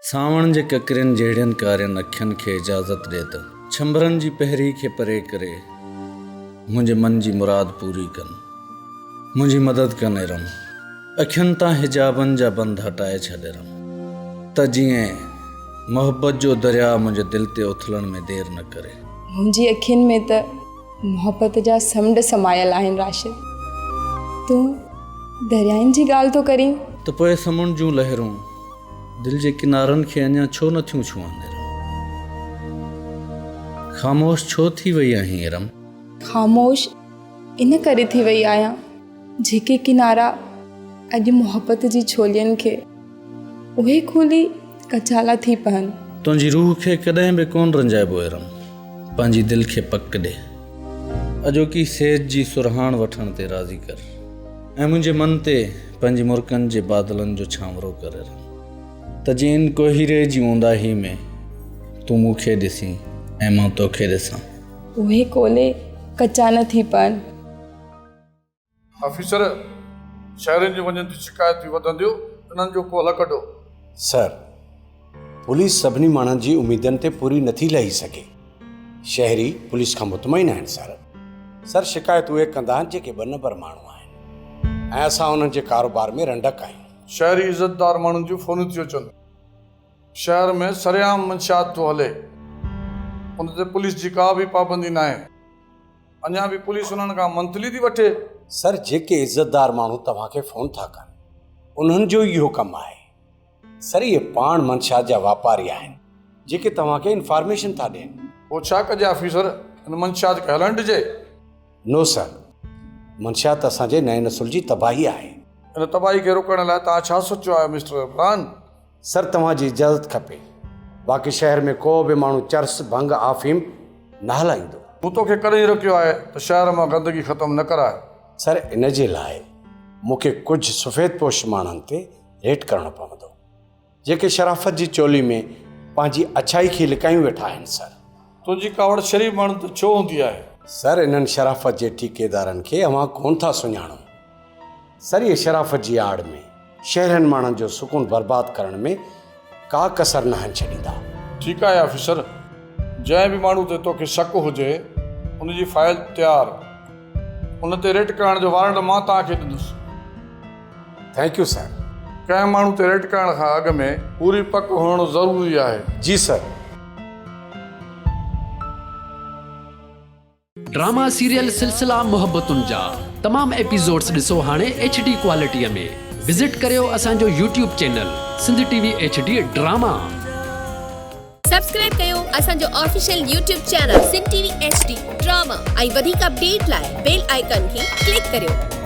سانوڻ جي ڪڪرين جهڙين ڪارين اکين کي اجازت ڏي ته ڇنڀرن جي پهري کي پري ڪري منهنجي من جي مراد پوري ڪن. منهنجي مدد ڪن ارم. اکين تان حجابن جا بند هٽائي ڇڏ ارم. ته جيئن محبت جو درياء منهنجي دل تي اٿلڻ ۾ دير نه ڪري. منهنجي اکين ۾ ته محبت جا سمنڊ سمايل آهن راشد. تون دريائن جي ڳالهه ٿو ڪرين؟ ته پوء سمنڊ جون لهرون دل جي ڪنارن کي اڃا ڇو نه ٿيون ڇهن ارم؟ خاموش ڇو ٿي وئي آهين ارم؟ خاموش ان ڪري ٿي وئي آهيان جيڪي ڪنارا اڄ محبت جي ڇولين کي اهي کولي ڪچالا ٿي پون. تنهنجي روح کي ڪڏهن به ڪونه رنجائبو ارم، پنهنجي دل کي پڪ ڏي. اڄوڪي سيج جي سرهاڻ وٺڻ تي راضي ڪر. ۽ منهنجي من تي پنهنجي مرڪن جي بادلن جو ڇانورو ڪري رهه ته جيئن ان ڪوهيري جي اونداهي ۾ تون مون کي ڏسين ۽ مان توکي ڏسان. اهي ڪولهي ڪچا نه ٿي پون. آفيسر، شهرين جون وڃن ٿيون شڪايتون وڌنديون، انهن جو ڪو حل ڪڍو. سر، پوليس سڀني ماڻهن جي اميدن تي پوري نٿي لهي سگهي. شهري پوليس کان مطمئن آهن سر. سر شڪايت اهي ڪندا آهن جيڪي ٻه نمبر ماڻهو آهن ۽ اسان انهن جي ڪاروبار ۾ رنڊڪ آهيون. شهري عزتدار ماڻهن جون فونون ٿيون اچن. شهر ۾ سرعام منشيات ٿو هلي. ان تي پوليس جي ڪا به پابندي ناهي. اڃا به پوليس انهن کان منٿلي ٿي وٺي. سر جيڪي عزتدار ماڻهو توهان کي فون ٿا ڪن انهن جو ئي اهو ڪم آهي. سر اهي پاڻ منشيات جا واپاري آهن جيڪي توهان کي انفارميشن ٿا ڏين. پوء ڇا ڪجي آفيسر ان منشيات کي هلڻ ڏجي؟ نو سر منشيات اسان جي نئين نسل جي تباهي آهي. ان تباهي کي روڪڻ لاء توهان ڇا سوچيو آهي مسٽر عمران؟ سر توهان جي اجازت کپي باقي شهر ۾ ڪو به ماڻهو چرس، ڀنگ، آفيم نه هلائيندو. مون توکي ڪڏهن روڪيو آهي ته شهر مان گندگي ختم نه ڪراء. سر ان جي لاء مون کي ڪجهه سفيد پوش ماڻهن تي ريٽ ڪرڻو پوندو جيڪي شرافت جي چولي ۾ پنهنجي اڇائي کي لڪايون ويٺا آهن سر. تنهنجي ڪاوڙ شريف ماڻهن تي ڇو هوندي آهي؟ سر انهن شرافت جي ٺيڪيدارن کي اوهان ڪونه ٿا سڃاڻو سر اهي شرافت جي آڙ ۾ شهرين ماڻهن جو سڪون برباد ڪرڻ ۾ ڪا ڪسر ناهن ڇڏيندا. ٺيڪ آهي آفيسر جنهن به ماڻهو تي توکي شڪ هجي ان جي فائل تيار ان تي ريٽ ڪرڻ جو وارنٽ مان توهان کي ڏيندس. Thank you sir. ڪنهن ماڻهو تي ريٽ ڪرڻ کان اڳ ۾ پوري پڪ هئڻ ضروري آهي. جي سر. ڊراما سيريل سلسلا محبتن جا تمام ايپيسوڊس ڏسو هاڻي ايڇ ڊي ڪوالٽي ۾ وزٽ ڪريو اسان جو YouTube channel Sindh T V H D drama. Subscribe ڪيو اسان جو official YouTube channel Sindh T V H D drama ۽ وڌيڪ اپڊيٽ لاء بيل آئيڪان کي ڪلڪ ڪريو.